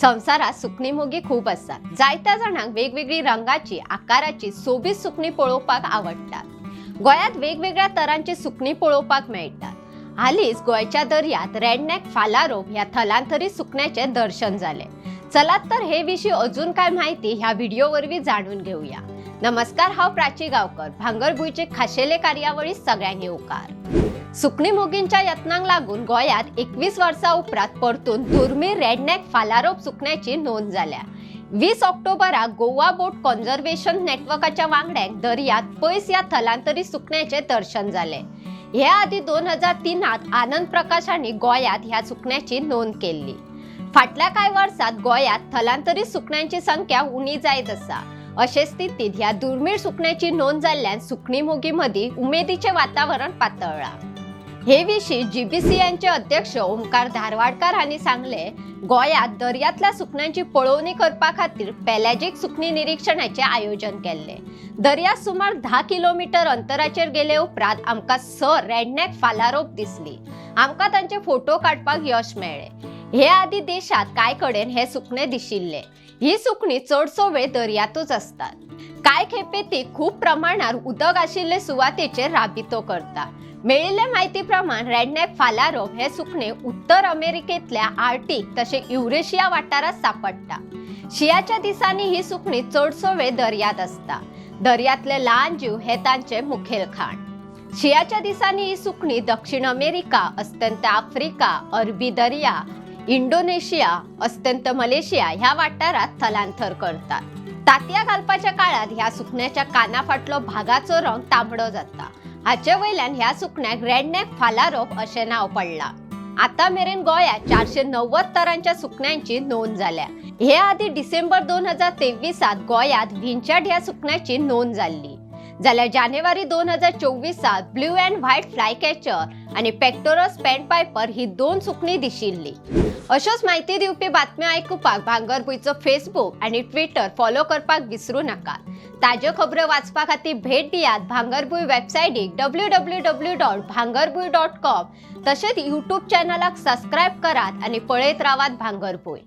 संवसारात सुकणी मोगी खूब आसात. जायत्या जाणांक वेगवेगळी रंगाची, आकाराची सोबीत सुकणी पळोवपाक आवडटात. गोंयांत वेगवेगळ्या तरांची सुकणी पळोवपाक मेळटात. हालींच गोंयच्या दर्यात रेडनेक फालारोप ह्या थलांतरीत सुकण्याचें दर्शन जालें. चलात तर हे विशीं अजून काय म्हायती ह्या व्हिडिओ वरवीं जाणून घेवया. नमस्कार, हांव प्राची गांवकर. भांगरभूंयचे खाशेले कार्यावळीत सगळ्यांक येवकार. सुकणी मोगींच्या यत्नांक लागून गोंयांत 21 वर्सां उपरांत परतून दुर्मीळ रेडनेक फालारोप सुकण्याची नोंद जाल्या. 20 ऑक्टोबराक गोवा बोट कॉन्झर्वेशन नेटवर्काच्या वांगड्यांक दर्यांत पयस ह्या थलांतरीत सुकण्याचें दर्शन जालें. हे आदी 2003त आनंद प्रकाश हांणी गोंयांत ह्या सुकण्याची नोंद केल्ली. फाटल्या कांय वर्सात गोंयांत थलांतरीत सुकण्यांची संख्या उणी जायत आसा. अशे स्थितीत ह्या दुर्मीळ सुकण्याची नोंद जाल्ल्यान सुकणी मोगी मदीं उमेदीचें वातावरण पातळ्ळां. हे विशीं जीबीसीएनचे अध्यक्ष ओमकार धारवाडकार हांणी सांगले, गोंयांत दर्यांतल्या सुकण्यांची पळोवणी करपा खातीर पेलॅजीक सुकणी निरिक्षणाचें आयोजन केल्लें. दर्यांत सुमार 10 किलोमिटर अंतराचेर गेले उपरांत आमकां 6 रेडनेक फालारोप दिसली. आमकां तांचे फोटो काडपाक यश मेळ्ळें. हे आदी देशांत कांय कडेन हे सुकणे दिशिल्ले. ही सुकणी चडसो वेळ दर्यांतूच आसतात. कांय खेपे ती खूब प्रमाणार उदक आशिल्ले सुवातेचेर राबितो करता. मेळिल्ले म्हायती प्रमाण रेडनेक फालारोप हे सुकणे उत्तर अमेरिकेंतल्या आर्क्टिक तशें युरेशिया वाठारांत सांपडटा. शिंयाच्या दिसांनी ही सुकणी चडसो वेळ दर्यांत आसता. दर्यांतले ल्हान जीव हे तांचे मुखेल खाण. शिंयाच्या दिसांनी ही सुकणी दक्षिण अमेरिका, अस्तंत आफ्रिका, अरबी दर्या, इंडोनेशिया, अस्तंत मलेशिया ह्या वाठारांत थलांतर करतात. तांतयां घालपाच्या काळात ह्या सुकण्याच्या काना फाटलो भागाचो रंग तांबडो जाता. हाचे वयल्यान ह्या सुकण्याक रेडनेक फालारोप अशें नांव पडलां. आतां मेरेन गोंयांत 490 तरांच्या सुकण्यांची नोंद जाल्या. हे आदी डिसेंबर 2023त गोंयांत विंचॅट ह्या सुकण्याची नोंद जाल्ली, जाल्यार जानेवारी 2024त ब्ल्यू अँड व्हायट फ्लायकॅचर आनी पेक्टोरल सँडपायपर ही 2 सुकणी दिशिल्ली. अश्योच म्हायती दिवपी बातम्यो आयकुपाक भांगरभूंयचो फेसबूक आनी ट्विटर फॉलो करपाक विसरू नाकात. ताज्यो खबरो वाचपा खातीर भेट दियात भांगरभूंय वेबसायटीक www.bhangarbhuin.com. तशेंच यूट्यूब चॅनलाक सबस्क्रायब करात आनी पळयत रावात भांगरभूंय.